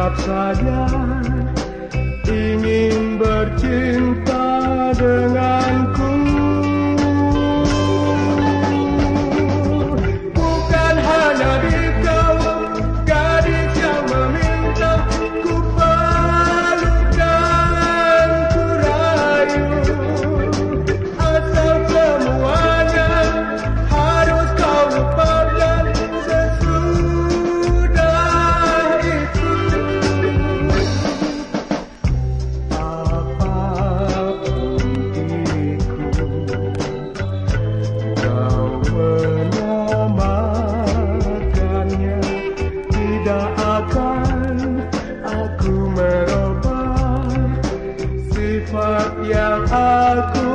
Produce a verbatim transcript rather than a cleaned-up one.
Saja ingin bercinta denganku. Bukan hanya di kau, gadis yang meminta ku peluk dan ku rayu. Asal semuanya harus kau lupakan sesudah itu. Apapun itu, kau menyamakannya. Tidak akan aku merubah sifat yang aku